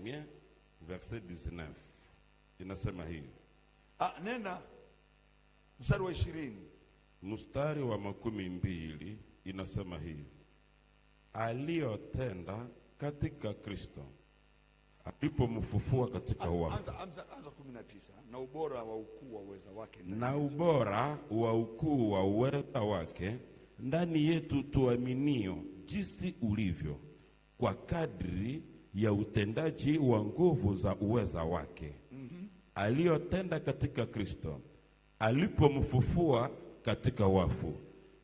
Bien, verset 19 inasema hivi. Ah, nenda mstari wa 20. Mstari wa 20 inasema hivi: aliyotenda katika Kristo alipomfufua katika Anza, wafu, anza, anza, anza 19. Na ubora wa ukuu wa uweza wake ndani na yetu. Ubora wa ukuu wa uweza wake ndani yetu tuaminio, jinsi ulivyo kwa kadri ya utendaji wa nguvu za uweza wake, aliyotenda katika Kristo alipomfufua katika wafu,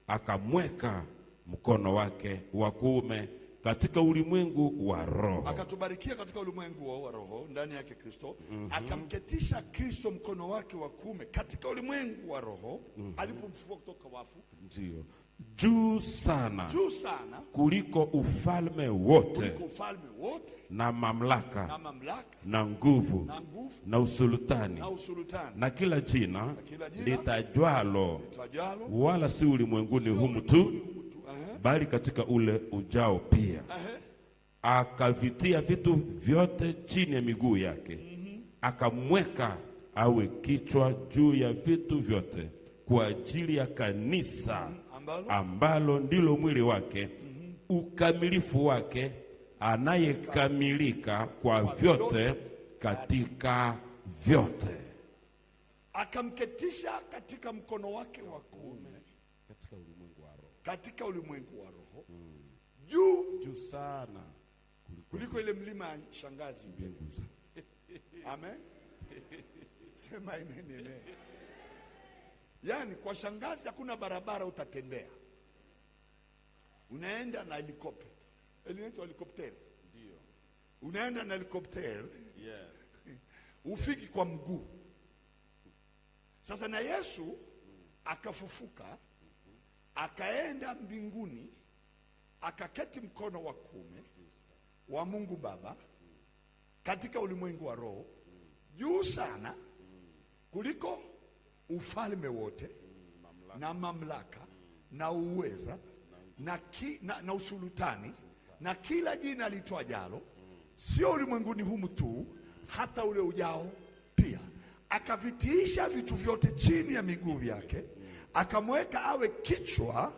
akamweka mkono wake wa kuume katika ulimwengu wa roho. Akatubarikia katika ulimwengu wa roho ndani yake Kristo, akamketisha Kristo mkono wake wa kuume katika ulimwengu wa roho alipomfufua kutoka wafu, Ndio, juu sana juu sana kuliko ufalme wote kuliko ufalme wote na mamlaka na mamlaka na nguvu na nguvu na usultani na usultani na kila jina kila jina litajwalo, litajwalo, wala si ulimwenguni humu tu, humu tu, bali katika ule ujao pia. Akavitia vitu vyote chini ya miguu yake, akamweka awe kichwa juu ya vitu vyote kwa ajili ya kanisa, ambalo ambalo ndilo mwili wake, ukamilifu wake, anayekamilika kwa vyote katika vyote. Akamketisha katika mkono wake wa kuume katika ulimwengu wa roho, katika ulimwengu wa roho, juu juu sana kuliko ile mlima ya shangazi. Mbingu. Amen. Sema amen, amen. Yaani kwa shangazi hakuna barabara utatembea, unaenda na helikopta, inaitwa helikopteri. Ndio. Unaenda na helikopteri, ufiki kwa mguu. Sasa na Yesu akafufuka, akaenda mbinguni, akaketi mkono wa kuume wa Mungu Baba katika ulimwengu wa roho, juu sana kuliko ufalme wote na mamlaka na uweza na usultani na kila jina litwajalo, sio ulimwenguni humu tu, hata ule ujao pia. Akavitiisha vitu vyote chini ya miguu yake, akamweka awe kichwa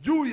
juu ya